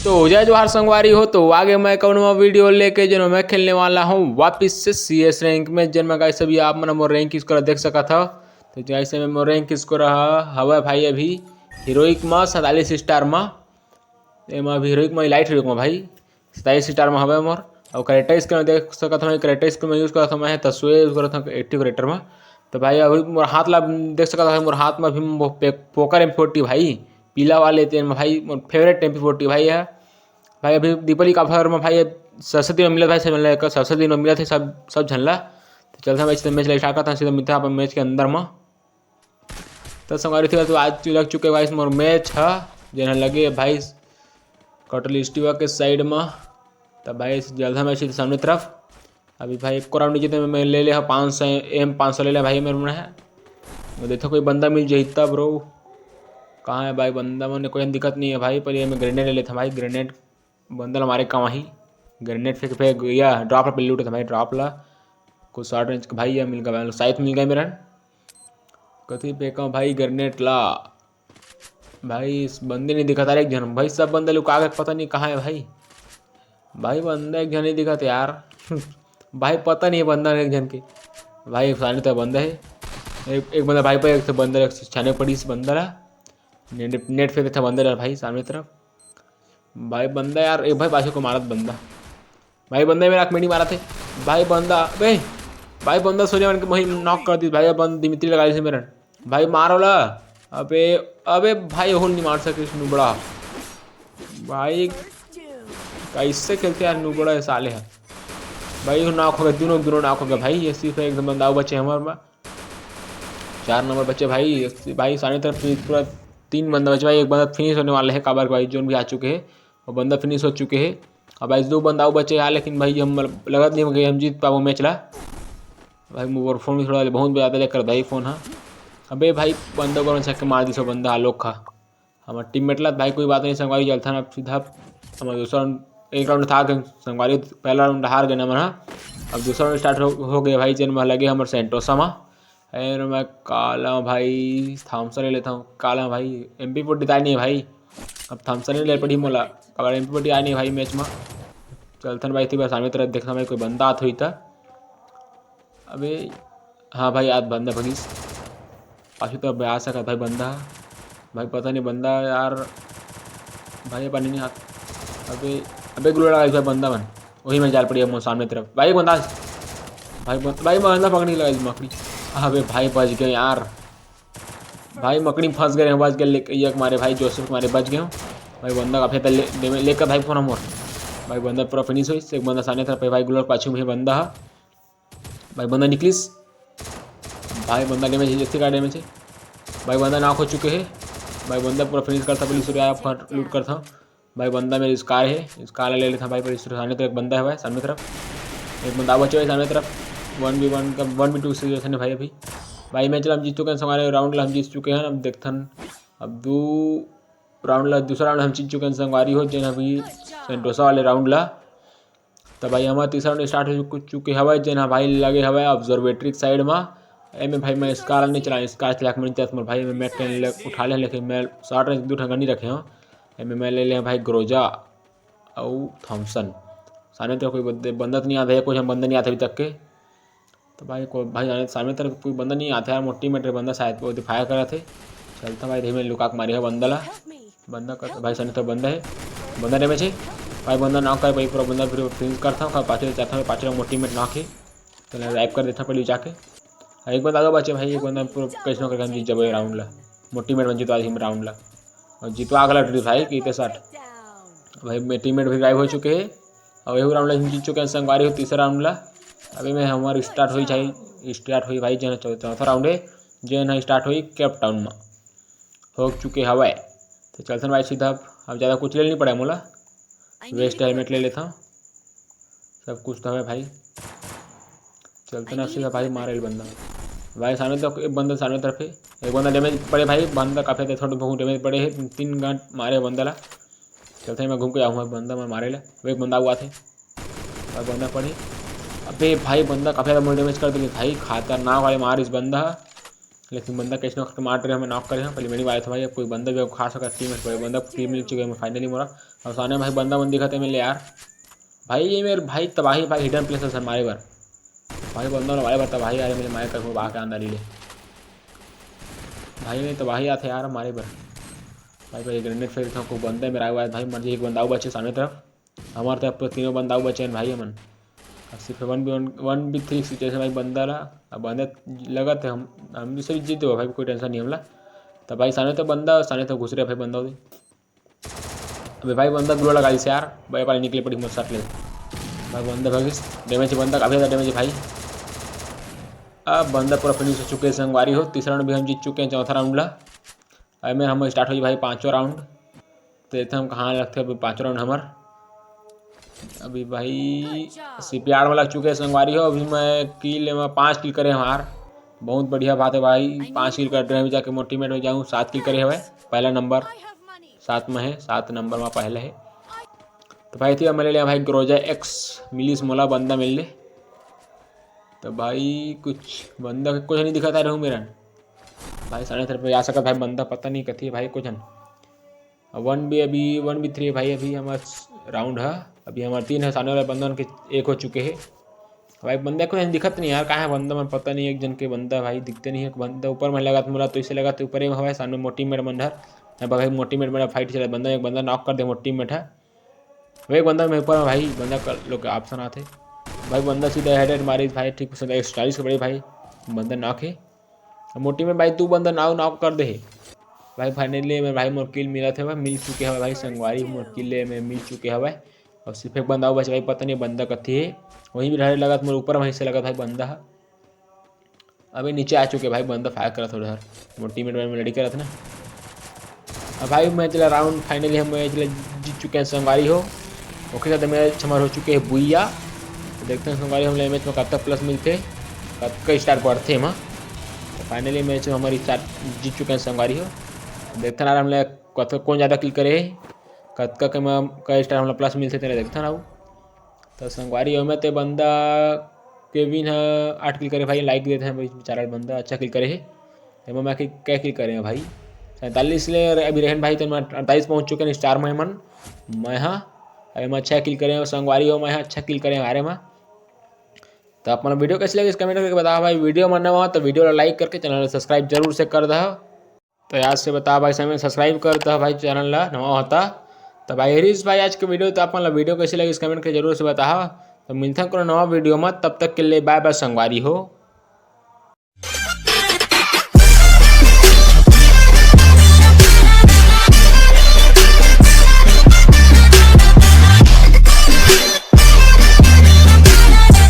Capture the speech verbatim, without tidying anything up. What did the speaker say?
तो जय जोहार संगवारी हो, तो आगे मैं कौन वीडियो लेके, जो मैं खेलने वाला हूँ वापस से सीएस रैंक में। जन मैं गाइस अभी आप मन मोर रैंक स्कोर देख सकत हव। तो जैसे मैं मोर रैंक स्कोर हवय भाई अभी हीरोइक म सैंतालीस स्टार म, एमा अभी हीरोइक म, लाइट हीरोइक म भाई सैंतालीस स्टार म हवय मोर। अउ कैरेक्टर स्किल में देख सकत हव, कैरेक्टर स्किल में यूज करत हव मैं तसुए यूज करत हव एक्टिव कैरेक्टर म। तो भाई अभी मोर हाथ ला देख सकत हव, मोर हाथ म अभी मो-, पे-, पोकर एम फोर्टी भाई, पीला वाले तेन म भाई मोर फेवरेट एम फोर्टी भाई है। भाई अभी दीपावली के ऑफर म भाई सरस्वती दिन म मिलत भाई, सब मिलत, सरस्वती दिन म मिलत हे सब, सब झन ला। तो चलते हैं भाई, सीधा मैच ला स्टार्ट करते हैं, सीधा मिलते हैं अपन मैच के अंदर म। तो संगवारी हो, तो आज लग चुके भाई मोर मैच ह, जेन ह लगे भाई कटलिस्टिवा के साइड म। तब भाई चलते हैं भाई सीधा सामने तरफ। अभी भाई एको राउंड नहीं जीते, मैं ले ले हव पाँच सौ, एम पाँच सौ ले ले भाई मेरे मन है। मैं देखता कोई बंदा मिल जाही तब ब्रो। कहाँ है भाई बंदा? मन कोई दिक्कत नहीं है भाई, पर ये मैं ग्रेनेड ले लेता भाई, ग्रेनेड बंदा ला मारे काम आही। ग्रेनेड फेंक फेंक या ड्रॉप ला पहले लूट था भाई, ड्रॉप ला। कुछ शॉर्ट रेंज का भाई ये मिल गया, साइट मिल गया मेरा। कथी फेंका भाई ग्रेनेड ला? भाई इस बंदे नहीं दिखा था एक जन भाई, सब बंदा लुका के पता नहीं कहाँ है भाई। भाई बंदा एक जन नहीं दिखा था यार। भाई पता नहीं है बंदा एक जन के। भाई सामने तो बंदा है, एक, एक बंदा भाई पर, एक तो बंदा एक छाने पड़ी इस बंदा ला। नेट नेट फेंक था बंदा ला भाई सामने तरफ। भाई बंदा यार, एक भाई पाछे को मारत बंदा। भाई बंदा मेरा आँख में नहीं मारा थे। भाई बंदा, बे, भाई बंदा सोने मन के वही नॉक कर दी भाई। बंद दिमित्री लगा दी मेरा। भाई मारो ला। अबे, अबे भाई होल नहीं मार सके इस नुबड़ा। भाई कैसे खेलते यार नुबड़ा ये साले हैं। भाई नॉक हो गए, दोनों दोनों नॉक हो गए भाई। ये सिर्फ एकदम बंदा बचे हमारे पास। चार नंबर बचे भाई। भाई सामने तरफ फिर पूरा तीन बंदा बचे भाई, एक बंदा फिनिश होने वाला है काबर के भाई जोन भी आ चुके हैं। और बंदा फिनिश हो चुके हैं। अब भाई दो बंदा अउ बचे यार, लेकिन भाई हम लगत नहीं हो गए हम जीत पाबो मैच ला। भाई मोर फोन भी थोड़ा बहुत ज़्यादा लेकर भाई फोन हा। अबे भाई बंदा को छक्के मार दी सो बंदा आलोक खा हमारे टीममेट ला। भाई कोई बात नहीं संगवारी, चलता ना अब सीधा हमारे दूसरा राउंड। एक राउंड था संगवारी, पहला राउंड हार गए ना मन हा। अब दूसरा राउंड स्टार्ट हो, हो गया भाई, जेन में लगे हमारे सेंटोसा मा। एन मैं काला भाई थॉमसन ले लेता हूँ। काला भाई एम पी फोर्टी ताय नहीं है भाई, अब थॉमसन ही ले पड़ी मोला। अगर एम पी फोर्टी आय नहीं भाई मैच में, चलथन भाई थी बस सामने तरफ देखना भाई कोई बंदा आत हुई था। अबे हाँ भाई, आज बंदा भगिस पाछू तो अबे आ सकत भाई बंदा। भाई पता नहीं बंदा यार, भाई पानी नहीं आत। अबे अबे गुल्ला लगा भाई बंदा मन, वही में जाल पड़ी है मोर सामने तरफ भाई बंदा। भाई बंदा, भाई बंदा पकड़ी लगा मकड़ी। अबे भाई बच गए यार, भाई मकड़ी फंस गए हैं, बच गए लेके ये मारे भाई जोसेफ मारे बच गए हूँ। भाई बंदा काफी ले, ले, लेकर भाई फोन मोर। भाई बंदा पूरा फिनिश हुई, एक बंदा सामने तरफ है भाई गुल्ला पाछू में बंदा है। भाई बंदा निकलिस। भाई बंदा डैमेज है, जैसे का डैमेज है। भाई बंदा नॉक हो चुके हैं। भाई बंदा पूरा फिनिश करता, पुलिस आया फट लूट करता। भाई बंदा मेरे स्कार है, स्कार ले लेता भाई, पर इस सामने तरफ एक बंदा है भाई, सामने तरफ एक बंदा बचे हुए सामने तरफ। वन वी वन का, वन वी टू सिचुएशन है भाई अभी। भाई मैच ला हम जीत चुके हैं, हमारे राउंड ला हम जीत चुके हैं। अब देखथन अब दो राउंड ला, दूसरा राउंड हम जीत चुके हैं संगवारी हो, जेन अभी सेंटोसा वाले राउंड ला। तो भाई हमारा तीसरा राउंड स्टार्ट हो चुक-, चुके हवय, जेन ह भाई लगे हवय ऑब्जर्वेटरी के साइड म। एमे भाई मैं स्कार नहीं चला, स्कार चला के मैं चलत मोर भाई मैं मैक टेन ले उठा ले, लेकिन मैं शॉर्ट रेंज दो ठन गन नहीं रखे हूँ। एमे मैं ले ले भाई ग्रोजा अउ थॉमसन। सामने तो कोई बंदे, बंदा तो नहीं आता है, कुछ हम बंदा नहीं आता अभी तक के। तो भाई को भाई जाने सामने तरफ कोई बंदा नहीं आता है, मोटी मेटे बंदा शायद वो फायर कर रहे थे। चलता भाई धीमे लुका के मारी है बंदा ला। बंदा का भाई सामने तो बंदा है, बंदा डैमेज है। भाई बंदा नॉक कर भाई, पूरा बंदा फिर फिनिश करता हूँ, पाछे जाता हूँ, पाछे मोटी मेट नॉक है। तो रिवाइव कर देता पहले जाके। एक बंदा आगे बचे भाई, एक बंदा पूरा कैसे करके हम जीत जाबो ये राउंड ला। मोटी मेट में जितवा दी हम राउंड ला। और जितवा अगला ट्री भाई, कितने साठ। भाई मैं टीममेट भी गायब हो चुके हैं। और यही राउंड ला हम जीत चुके हैं संगवारी हो, तीसरा राउंड ला। अभी मैं हमारी स्टार्ट हुई जाए, स्टार्ट हुई भाई, जेन चौ-, चौथा राउंड है, जेन स्टार्ट हुई केप टाउन में हो चुके हवय। तो चलथन भाई सीधा, अब ज़्यादा कुछ ले नहीं पड़ा है मोला। वेस्ट हेलमेट ले लेता हूँ, सब कुछ तो है भाई। चलते ना सीधा भाई, मारे बंदा। भाई सामने तो एक बंदा सामने तरफ है, एक बंदा डैमेज पड़े भाई, बंदा काफी थोड़ा बहुत डैमेज पड़े है, तीन गन मारे बंदा ला। चलते हैं, मैं घूम के आऊँगा बंदा मैं मारे ला, वो एक बंदा हुआ थे और बंदा पड़े। अबे भाई बंदा काफी ज्यादा डैमेज कर दिए भाई, खतरनाक वाले मार इस बंदा। लेकिन बंदा कइसनो करके मार डरे हे, मैं नॉक करे हंव। पहले मेरी बात हे भाई, अब कोई बंदा भी खा सकत, टीम में कोई बंदा, टीम मिल चुके हैं, फाइनली मोला। अउ सामने भाई बंदा मन दिखत हे, मैं ले यार। भाई ये मेरे भाई तबाही भाई, हिडन प्लेस हे सर मारे बर। भाई बंदा वाले बर तबाही आ रहे, मेरे मारे कर आके अंदर ही ले। भाई मैं तबाही आथे यार मारे बर। भाई भाई ग्रेनेड फेंक देथंव, कोई बंदा मेरा आए भाई, मर जाही। एक बंदा अउ बचे सामने तरफ, हमारे तरफ तो तीनों बंदा अउ बचे हैं भाई हमन। अब सिर्फ वन बी वन, वन बी थ्री सिचुएशन भाई, बंदा ला अब बंदा लगत हे, हम हम दूसरे जीत देबो भाई, कोई टेंशन नहीं हमला। तब भाई सामने तो बंदा, सामने तो घुस रहे भाई बंदा उधर। अबे भाई बंदा ग्लो लगा दिस यार, भाई पाले निकले पड़ी मोर शॉट ले। भाई बंदा भागिस, डैमेज बंदा, काफी ज्यादा डैमेज हे भाई। अब बंदा पूरा फिनिश हो चुके हैं संगवारी हो, तीसरा राउंड भी हम जीत चुके हैं, चौथा राउंड ला। अब मेरा हम स्टार्ट होही भाई पांचवा राउंड, तो देखते हम कहाँ लगते हैं अभी पांचवा राउंड हमर। अभी भाई सीपीआर में लग चुके हैं संगवारी हो, अभी मैं किल में पाँच किल करे हमार, बहुत बढ़िया बात है भाई, पाँच किल कर रहे हैं। अभी जाके मोर टीममेट में जाऊँ, सात किल करे हवे, पहला नंबर सात में है, सात नंबर में पहले है। तो भाई थी मैं ले लिया भाई ग्रोजा एक्स, मिलिस मोला बंदा मिल ले। तो भाई कुछ बंदा कुछ नहीं दिखाता रहूँ मेरा भाई, सामने तरफ आ सकत भाई बंदा, पता नहीं कथी है भाई कुछ। वन बी अभी वन बी थ्री भाई, अभी हमार राउंड है, अभी हमार तीन है, सामने वाले बंदन के एक हो चुके हैं। भाई बंदा कुछ दिखत नहीं यार, कहाँ है बंदा मन पता नहीं, एक जन के बंदा भाई दिखते नहीं है। बंदा ऊपर में लगा मोला तो इसे लगा तो ऊपर ही हवा है, सामने मोर टीममेट मन हर। अब भाई मोर टीममेट मेरा फाइट चला, बंदा एक बंदा नॉक कर दे मोर टीममेट है। वो एक बंदा मेरे ऊपर में भाई, बंदा कर लो के ऑप्शन आते। भाई बंदा सीधा हेडशॉट मारी भाई, ठीक से एक सौ चालीस के बड़े भाई बंदा नॉक है। अब मोर टीममेट भाई तू बंदा नॉक नॉक कर दे है। भाई फाइनली मैं भाई मोर किल मिला थे भाई, मिल चुके हवे भाई संगवारी, मोर किल ले मैं मिल चुके हवे। और सिर्फ एक बंदा अउ बचे भाई, पता नहीं बंदा कथी है, वहीं भी रहने लगा मोर ऊपर वहीं से लगा भाई बंदा है। अभी नीचे आ चुके भाई, बंदा फायर करत हो उधर, मोर टीममेट में लड़ी करत ना। अब भाई मैच ला राउंड फाइनली हम मैच ला जीत चुके हैं संगवारी हो। ओके साथ मैच हमारे हो चुके हैं बुइया। तो देखते हैं संगवारी हमला मैच में कतका प्लस मिलते, कतका स्टार बढ़ते हम। तो फाइनली मैच में हमारी स्टार जीत चुके हैं संगवारी हो। देखते हैं यार हमला कतका कौन ज़्यादा किल करे, कतका के म-, का स्टार हमला प्लस मिलते तेला देखते हैं ना। तो संगवारी हो में ते बंदा केविन ह आठ किल करे भाई, लाइक देते हैं भाई, बेचारा बंदा अच्छा किल करे है। एमा मैं कि-, क्या किल करे हैं भाई, सैंतालीस ले अभी रहन भाई, तो मैं अड़तालीस पहुँच चुके हैं स्टार में मन। मैं हाँ, अभी मैं छः किल करे हैं संगवारी हो, मैं हाँ छः किल करे हैं हारे में। तो आप मन वीडियो कैसे लगे इस कमेंट करके बताओ भाई। वीडियो मन नवा हो तो वीडियो ला लाइक करके चैनल ला सब्सक्राइब जरूर से कर दो। तो याद से बता भाई, समय सब्सक्राइब कर दो भाई, चैनल ला नवा होता। तो भाई हरीश भाई आज के वीडियो तो आप मन ला वीडियो कैसे लगे इस कमेंट के जरूर से बताओ। तो मिलते हैं कोनो नवा वीडियो में, तब तक के लिए बाय बाय संगवारी हो।